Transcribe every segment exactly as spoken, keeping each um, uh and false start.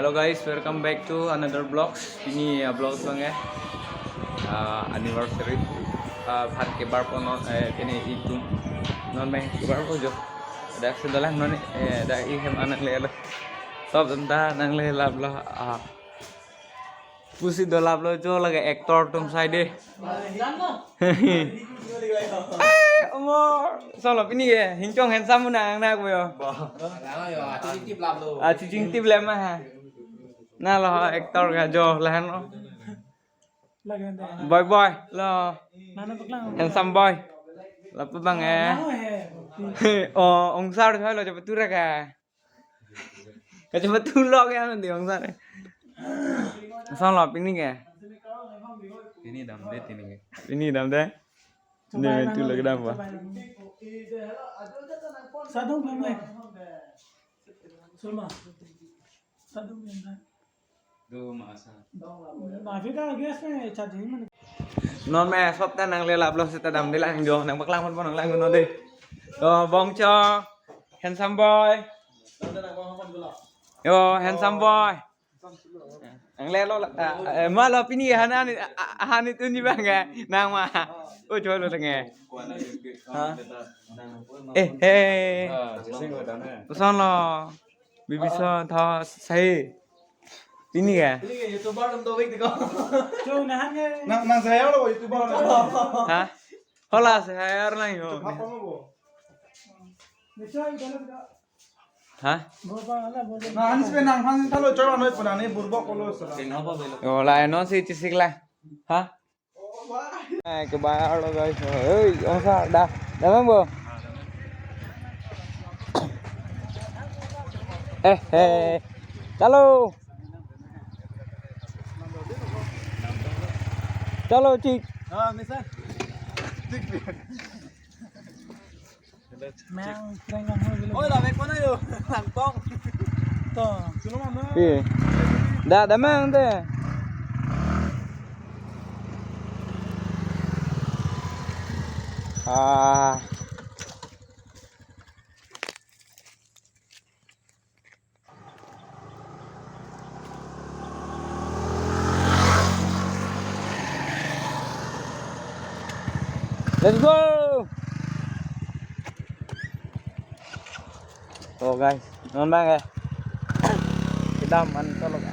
Hello guys, welcome back to another vlogs. Pini a-vlogs abang ke, ah, anniversary, ah, aphan kebarpo non, eh, pini itum non abang kebarpo jo. Dak si dolang non, eh, dak ihem an nanglelo. Sop dam ta nanglelap lo, ah. Pusi dolap lo jo, lake actor atum sai de. Eh, omo. Solo pini ke, Hingchong handsome nang nang ko yo. Alang yo, achu chingtip lap lo. Achu chingtip lap ma ha. Na lo actor ke jo lahan lo. Boy boy lo. Nana paklang. Handsome boy. Lapu abang eh. Oh, ongsar thoi lo, cepat turun ka. Kacamata tulok ya nanti bangsa ni. Solo pini ke? Pini damde pini ke. Pini damde. Ini tulok kedam apa? Sadung belum eh. Sulma. Sadung belum eh. Do masa. Mafika gas me charging mana? Non me sop ta nanglelap lo seta damde lang jo, nangpaklang pon pon nanglang non de. Oh, Bongcho. Handsome boy. Yo, handsome boy. Nanglelo la, ah, eh, ma lo pini han an, ah, ah, han itu ni bang eh. Nang ma. Oh, coba lo tenge. Ha? Eh, eh. Puson lo. Bibi son tho sai. Pini ke? Pini ke YouTuber tum tovik tiko. Nang, nang saya lo YouTuber. Ha? Hola saya lang yo. Apa mo bo? Ha? Nah, ini sebenarnya nang han kalau coba noi punani burbok kolo sala. Yo la non si chisik la. Ha? Eh, kebar lo guys. Hei, ongsa dah. Damang bo. Eh, eh. Chalo. Chalo, chik. Ah, misa. Mang, treng lang ho, Oi, la vek mana yo? Langpong. To. Pi. Da, damang te. Ah. Let's go. Oh guys, non bang eh. Kedam an tolok.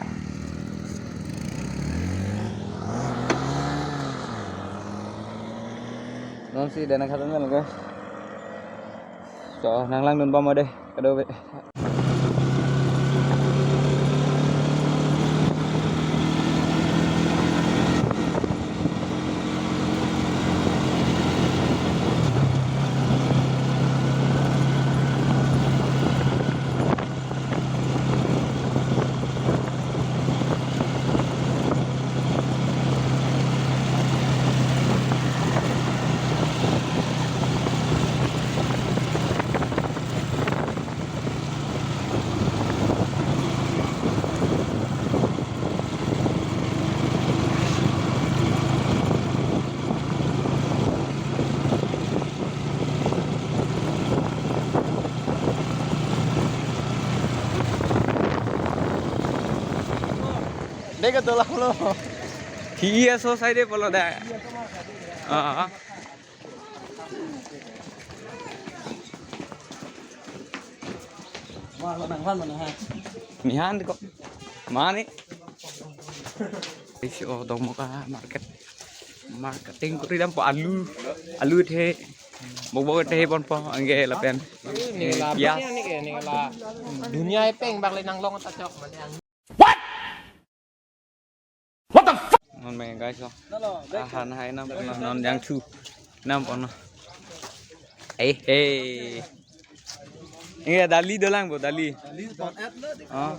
Non si dana khatan guys. So, nanglang dun bom ade. Kadove. Dek ke tolak lo. Iya, so sai de polo da. Ah. Wah, lo nang han mana ha? Nihan ko. Mani. Isi oh dong muka market. Marketing kuri dampo alu. Alu the. Bok bok the ponpo anke lapen. Ini la Pias. Ini ke, ini la. Dunia epeng bak le nang long ta chok. Non me guys, oh. Ahan hai nam non jangthu. Nam pon. Eh, eh. Iya, dali dolang, bo, dali. Dali, ton et lo. Oh.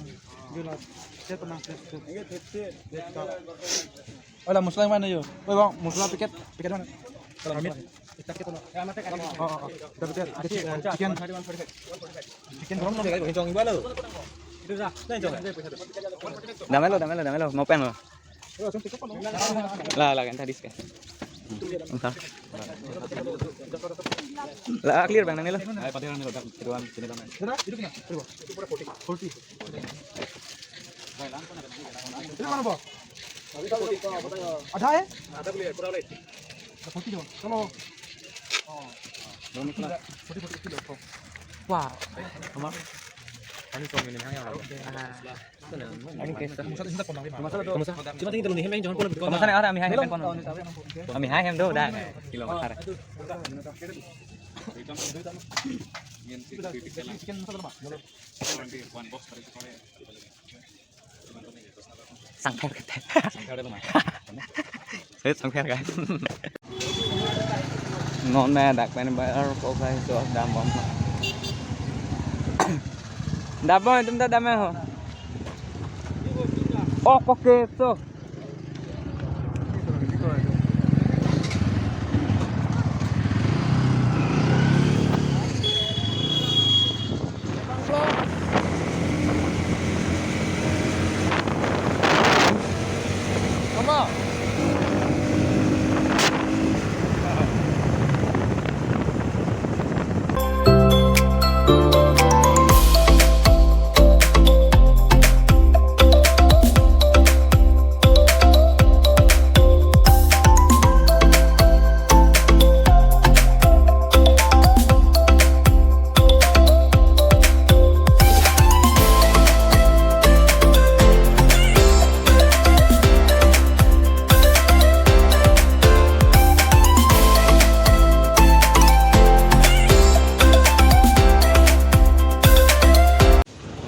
Gila. Saya tenang, saya, saya. Ola, musla mana yo? Oi, bang, musla paket, paket mana? Kalau amit. Oh, oh, oh. Dapat ya, ada chicken. Chicken. Chicken berapa? Kencong iba lo. Itu dah, kencong. Dame lo, dame lo, dame lo. Mau pen lo. La, la, kan tadi sih. Entah. La, clear bang, nang lo. Ay, pati lang nila, kiruan, sini lang. Forty. Forty. Forty. Forty. Forty, forty kilo. Wah, sama. Ani kong ini hanya. Ani kesa. Kemasa tu. Kemasa. Cuma tinggal dulu nih, hem yang jangan pulang. Kemasa nih, orang kami hai hem pon. Kami hai hem do dah. Kilo makan. Sangpher kete. Sangpher dong, Mas. Saya sangpher kan. Non me dak pen bayar ko kai so dam bom. Dam bom, itum ta dam ho. Oh, oke so.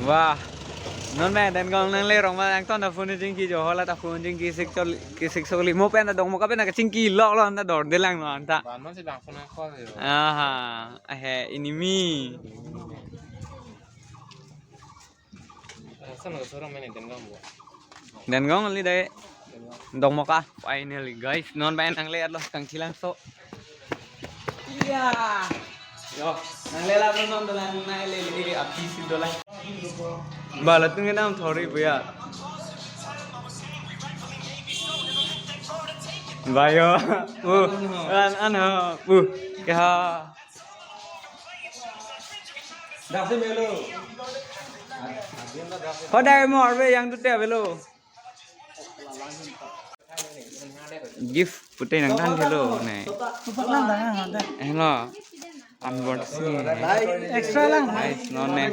Wah, non me Dengong nangle rong ma nangtum ta phone chingki jo, hala ta phone chingki sik chol, ki sik soli. Mo pen ta Dongmoka pen ta kachingki lok lo, anta dor delang lo anta. Ban non si bang phone call yo. Aha, ahe, enemy. Sana ke sorong mene Dengong bo. Dengong ali dai. Dongmoka, finally guys, non pen nangle atlo kangchilang so. Iya. Yo, nangle la non dolang, nangle le le api si dolang. Bala tung enam thori buya. Bayo. Uh, an an ha. Uh, kya? Hodai mo arve yang tute avelo. Gift pute nangthan thelo ne. Hello. Unboxing. Extra lang. Nice, non ne.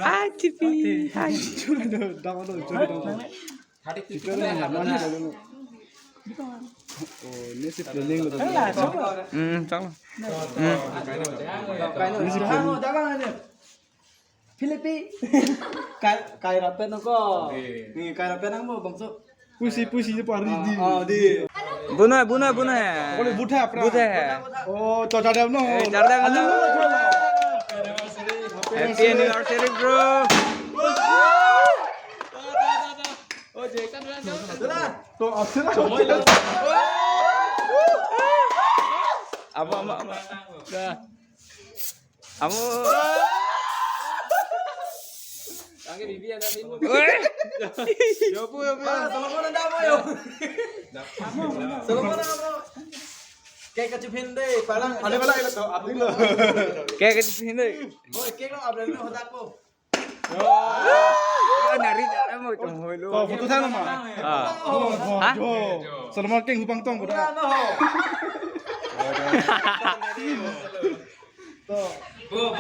Hi, T P. Hi. Oh, ini si planning lo. Hmm, chalo. Hmm. Ini si planning. Philippines. Kai, kai rapen ko. Ni kai rapen ang mo bangso. Pusi, pusi je pari di. Oh, di. Buna, buna, buna. Boleh buta apa? Buta. Oh, to chadam no. Eh, chadam no. Happy anniversary, bro. To, apa? Apa, apa, apa? Dah. Amo. Angke bibi ada bibi. Weh. Yo pu, yo pu. Ah, Solomon ada apa yo? Solomon apa? Kayak kecupin deh, palang. Ada pala itu tuh, abdi lo. Kayak kecupin deh. Oh, kayak lo abdi lo hodak ko. Yo, nari cara mau itu mau lo. Tuh, foto sana mah. Ah. Oh, hah? Yo. Solomon King hupang tong kuda. Ano ho? Bo, bo.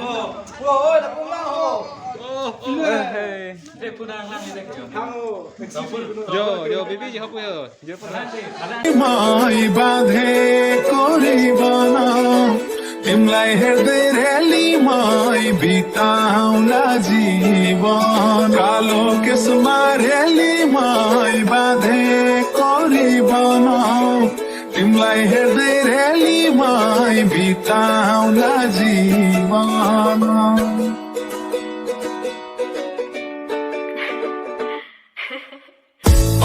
Bo, oi, na puma ho. Oh, oh. Eh, eh. Eh, puna lang ni dek. Kamu. Yo, yo, bibi, yo, hapu yo. Yo, puna. Mai badhe kori bana, imlai herde reli mai bitau la jiban. Kalo kisma reli mai badhe kori bana. Hirdai reli mai bitauna jivan.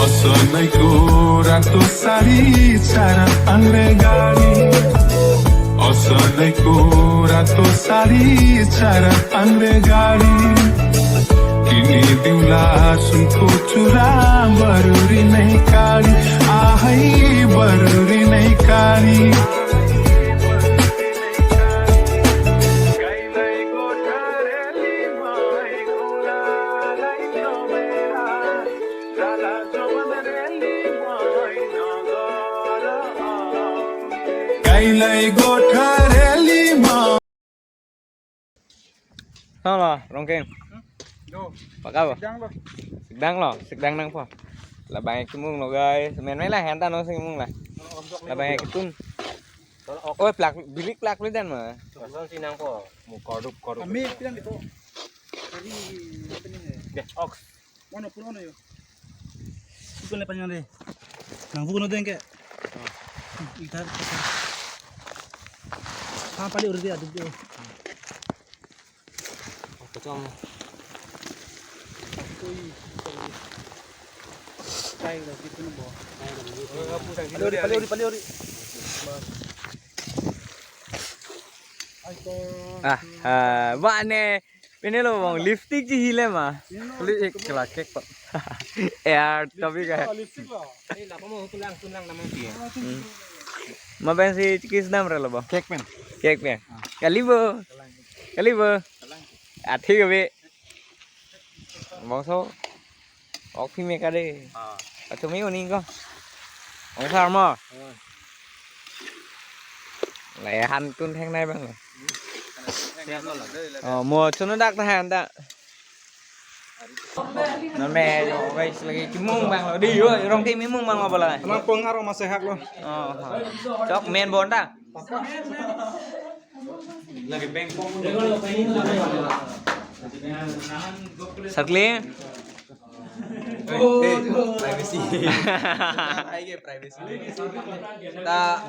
Osonai kura to sari chara angre gari. Osonai kura to sari chara angre gari. Kini diula sunko chura baruri nai kari. Ahai baruri nai kari. Kailai gotha reli ma. Halo, Rongkeng. Do. Paka bo? Sikdang lo. Sikdang lo, sikdang nangpo. Labang kimung lo, guys. Men men la henta no sing mung la. Labang kitun. Oi, plak, bilik plak lidan ma. Langsung si nangpo. Mu korup, korup. Kami bilang gitu. Tadi apa nih? Ya, ox. Ono pun ono yo. Bukan lepas nyari. Nang bukan ada yang kayak. Itar. Ha, pali uri dia, aduk dia. Apa cong? Ui. Kai lagi tu nabo. Pali uri, pali uri, pali uri. Ah, ah, ba ne. Pine lo bang, lipstick ji hile ma. Pine lo, kali ek kela kek pak. Yaar, tapi lipstick kayak lo, lipstick lo. Ini lah, kamu tulang, tulang namanya dia. Hmm. Ma bang si chikis nam re lo bang. Kek pen. Kek pen. Ah. Kali bo. Kali bo. Athi ke be. Bangso. Ok phi me kade. Ah. Acho me uning ko. Ong sar mo. Hmm. Lehan tun theng nai bang. Siap lo lah. Oh, mo chunu dak tahan ta. Non me, yo, guys, lagi kimung bang lo. Di, yo, Rongkeng mimung bang lo bala. Emang pengaro masih hak lo. Oh, ha. Chok men bon ta. Lagi pengpong. Sakli. Eh, eh, privacy. Ai ke privacy. Ta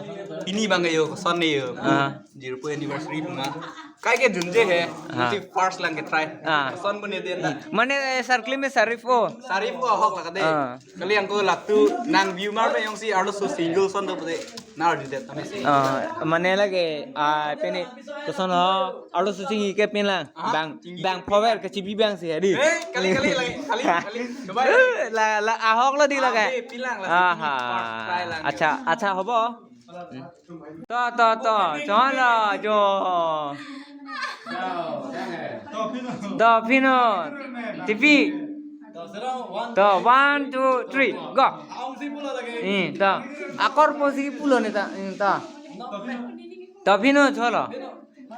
pini bang yo, koson ne yo. Ah. Zero point anniversary ma. Kai ke junje he. Ah. Nanti first lang ke try. Ah. Koson pun ya dia ta. Mane, eh, Sarkli me Sarif o. Sarif o ahok la kade. Ah. Kali yang ko lak tu nang view mar pe yong si arlo so single son to pute. Nar di det tame si. Ah, mane lake, ah, pini koson ho, arlo so chingki ke pin lang. Aha, bang, chingki bang ke pin power lang. Ke chibi bang si hadi. Eh, kali, kali, lagi, kali, kali. Coba ya. Eh, la, la, ahok lo di lake. Ah, eh, pin lang, lagi, aha. First try lang. Acha, acha hobo. Hmm. To, to, to, chon lo, jo. To, pino. Tipi. To, one, two, three, go. Eh, to. Akor po si pulo ne ta, eh, to. To, pino, cholo.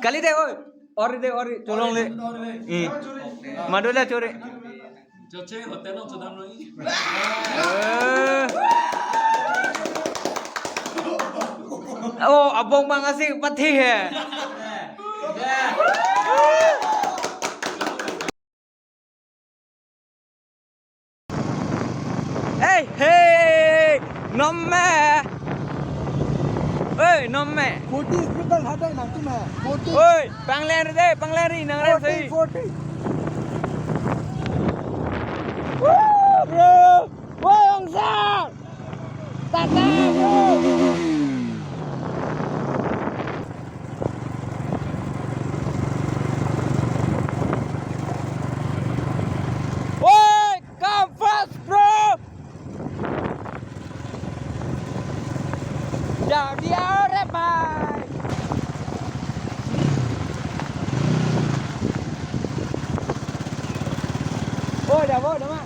Kali de, oi. Ori de, ori, cholong le. Eh. Madola chore. Joche hotel lo chodam lo i. Eh. Oh, abong bang asik pati he. Hey, hey, nom me. Hey, nom me. Forty speed bang hadai nang tu me. Forty. Oi, panglen de, panglen ri nang ren forty, sai. Forty. Woo, bro. Woi, ong sa. Tata, bro. Woi, come fast, bro. Jadi ore pai. Oh, dah, oh, dah, Mak.